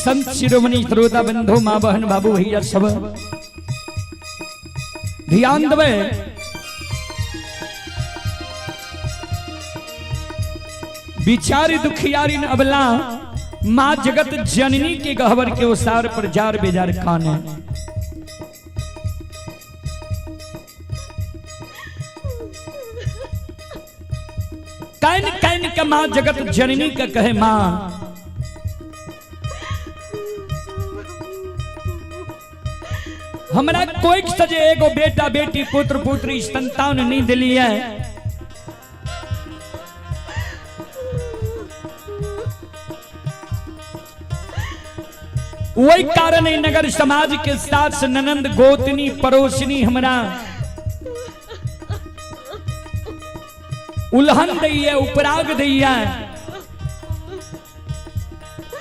संत शिरोमणि श्रोता बंधु माँ बहन बाबू भैया सब ध्यान देवे। बिचारी दुखियारी न अबला माँ जगत जननी के गहवर के ओसार पर जार बेजार काने। Can can के माँ जगत जननी के कहे माँ हमरा कोई सजे एगो बेटा बेटी पुत्र पुत्री संतान नहीं दिली है। वही कारण नगर समाज के सास ननंद गोतनी पड़ोसनी हमरा उल्हन दैया उपराग दैया,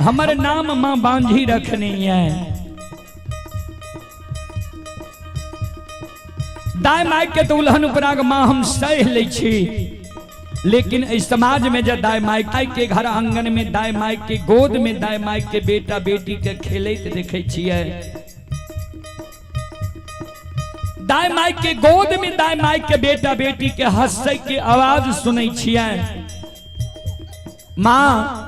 हमर नाम मां बांझी रखनी है। दाय my के तो उल्हन उपराग मां हम सह लै छी, लेकिन इस समाज में जब दाय माई के घर आंगन में दाय माई के गोद में दाय माई के बेटा बेटी के खेलैत देखै छियै, दाय माई के गोद में दाय माई के बेटा बेटी के हंसै के आवाज सुनै छियै। माँ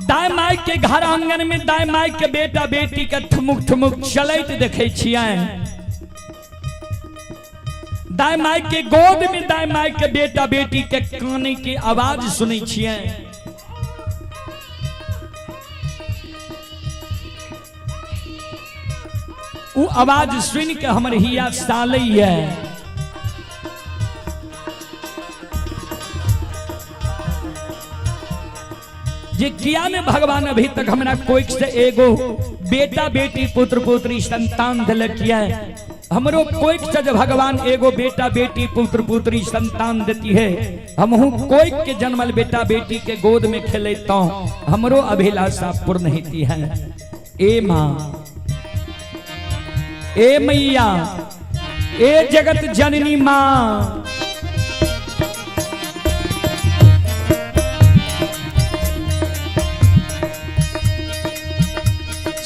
दाय माई के घर आंगन में दाय माई के बेटा बेटी के ठुमुक ठुमुक चलैत देखै छियै, दाय माई के गोद में दाय माई के बेटा बेटी के काने के आवाज सुनै छियै। उ आवाज सुन के हमर हिया सालैया। जे किया ने भगवान अभी तक हमरा कोई से एगो बेटा बेटी पुत्र पुत्री संतान दिलक है, हमरो कोई से जब भगवान एगो बेटा बेटी पुत्र पुत्री संतान देती है, हमहू कोई के जन्मल बेटा बेटी के गोद में खेलता हमरो अभिलाषा पूर्ण होती है। ए माँ, ए मैया, ए जगत जननी माँ,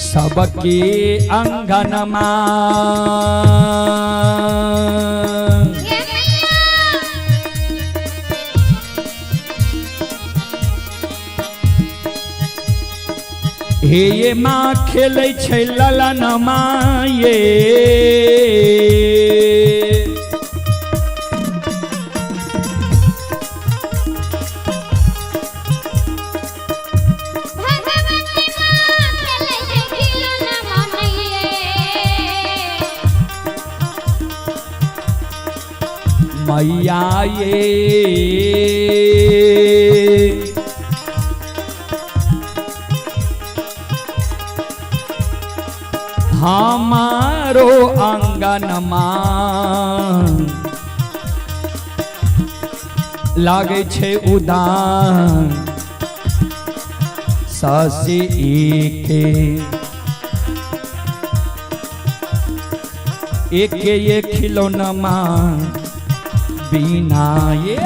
सबके अंगन माँ हे ये माँ खेलै छै ललन माँ ये, मैया ये हमारो आंगन माँ लागे छे उदान सासी एके एके ये खिलौना माँ बिना ये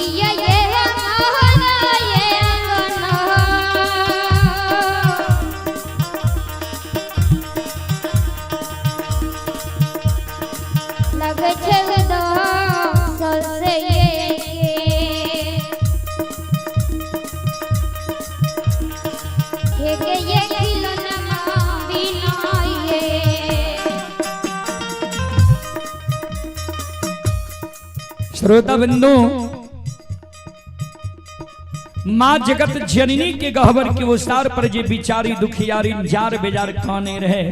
किया ये मोहना ये अंगना। लगे छे उदास से ये के ये खिलौना बिना ये। श्रोता बंधु, माँ जगत जननी के गहबर के उसार पर जे बिचारी दुखियारी जार बेजार खाने रहे,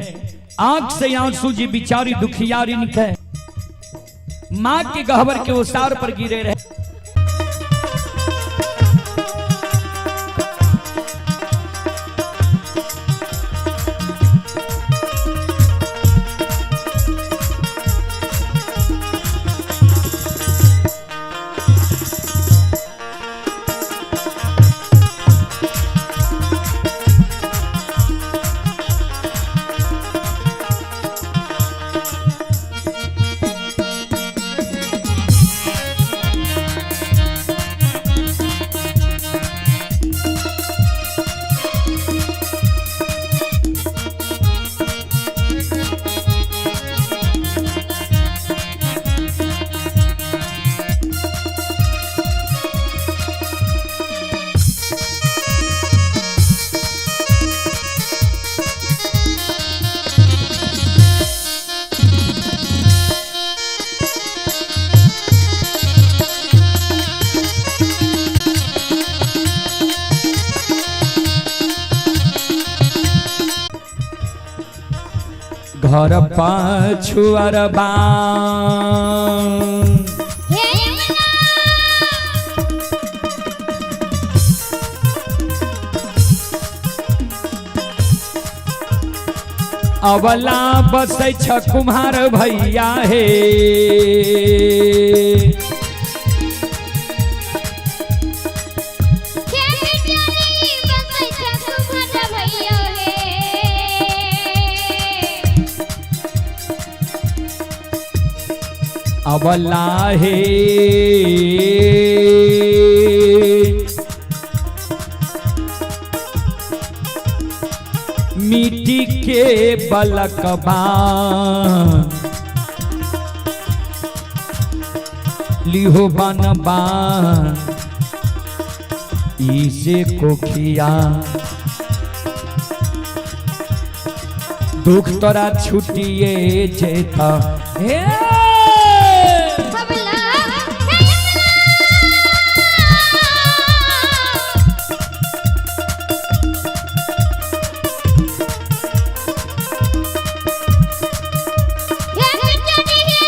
आंख से आंसू जी बिचारी दुखियारी के माँ के गहबर के उसार पर गिरे रहे। घर पाछुअरबा हे अंगना। अवला बसै छ कुम्हार भैया हे। हे बिचारी बसै छ कुम्हार भैया हे। अवला हे मिट्टी के बलकबा लिहो बनबा इसे कोखिया दुख तोरा छुटिए जेता हे। अबला हे अंगना। हे बिचारी हे।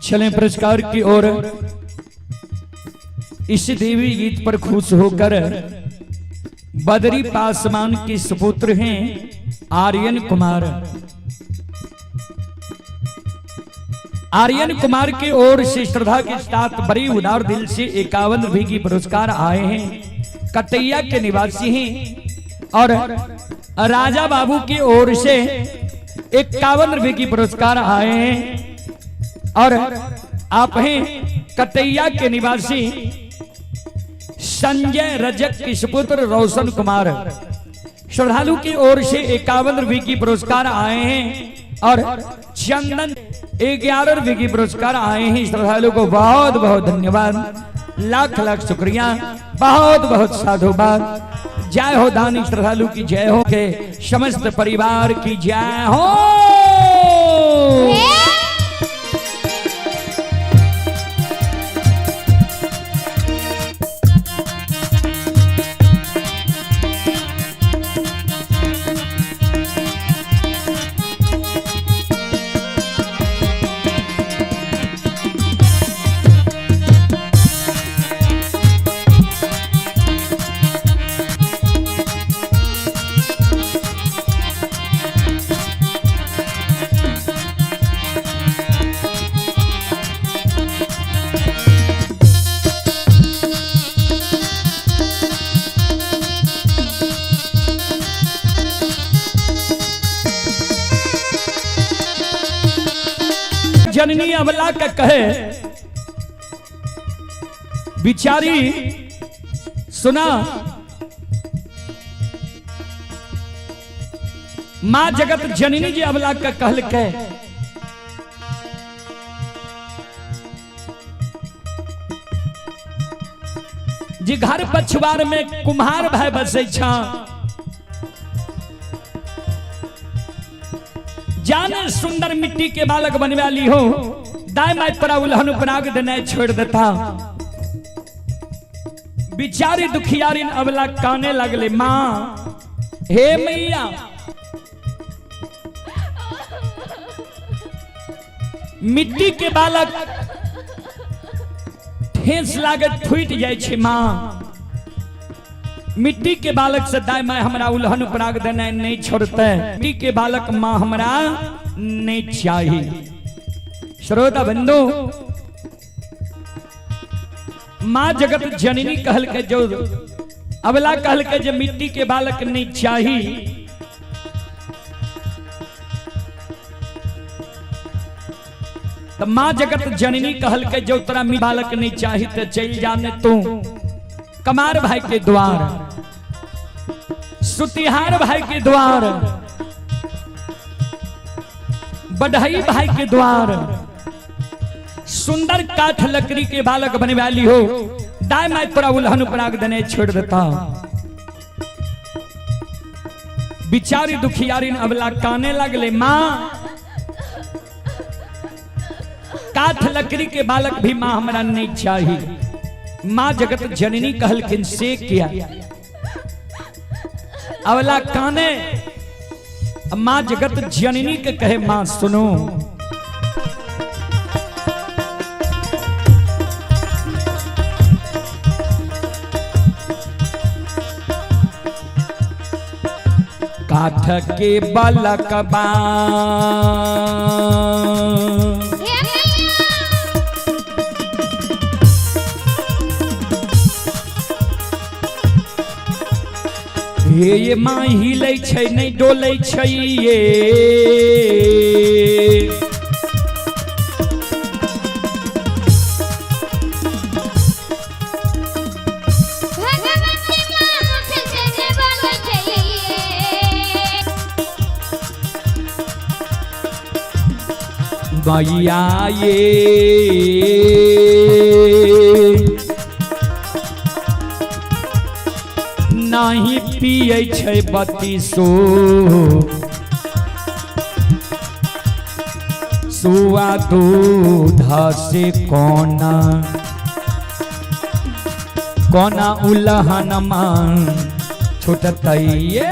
चलें पुरस्कार की ओर। इस देवी गीत पर खुश होकर बदरी पासवान के सुपुत्र हैं आर्यन कुमार। आर्यन कुमार की ओर से श्रद्धा के साथ बड़ी उदार दिल से 51 रुपए की पुरस्कार आए हैं। कटैया के निवासी हैं और राजा बाबू की ओर से 51 रुपए की पुरस्कार आए हैं और आप हैं कटैया के निवासी संजय रजक के सुपुत्र रोशन कुमार। श्रद्धालु की ओर से 51 रुपए की पुरस्कार आए हैं और चंदन 11 रुपए की पुरस्कार आए हैं। श्रद्धालु को बहुत बहुत धन्यवाद, लाख लाख शुक्रिया, बहुत बहुत साधुवाद। जय हो दानी श्रद्धालु की जय हो, के समस्त परिवार की जय हो। जननी अबला का कहे बिचारी सुना, मां जगत जननी जी अबला का कहल के जी घर पछुआर में कुम्हार भाई बसै छा, जाने सुंदर मिट्टी के बालक बनवा ली हो, दाय my तोरा उल्हन उपराग देना छोड़ देता। बिचारी दुखियारी अबला काने लगले, मां हे मैया मिट्टी के बालक ठेस लागत फूट जाय छै, मां मिट्टी के बालक से दाय my हमरा उल्हन उपराग देना नहीं छोड़ते, मिट्टी के बालक मां हमरा नहीं चाहिए। श्रोता बंधु, मां जगत जननी कहल के जो अबला कहल के जो मिट्टी के बालक नहीं चाहिए, तो मां जगत जननी कहल के जो तोरा बालक नहीं चाहिए तो चल जाने तू कमार भाई के द्वार, सुतिहार भाई के द्वार, बढ़ई भाई के द्वार, सुंदर काठ लकड़ी के बालक बनवा ली हो, दाय my तोरा उल्हन उपराग देने छोड़ देता। बिचारी दुखियारी अबला काने लगले, मां काठ लकड़ी के बालक भी मां हमरा नहीं चाहिए। मां जगत जननी कहलखिन से किया अबला काने, मां जगत जननी के कहे मां सुनो, काठ के बालकबा हे ये मां हिलै छै नहीं डोलै छै ये, भगवती मां मुख से ने बोलै छै मैया ये नहीं पियै छै बत्तीसो सुआ दूध से कोना कोना उल्हन मान छुटतै ये।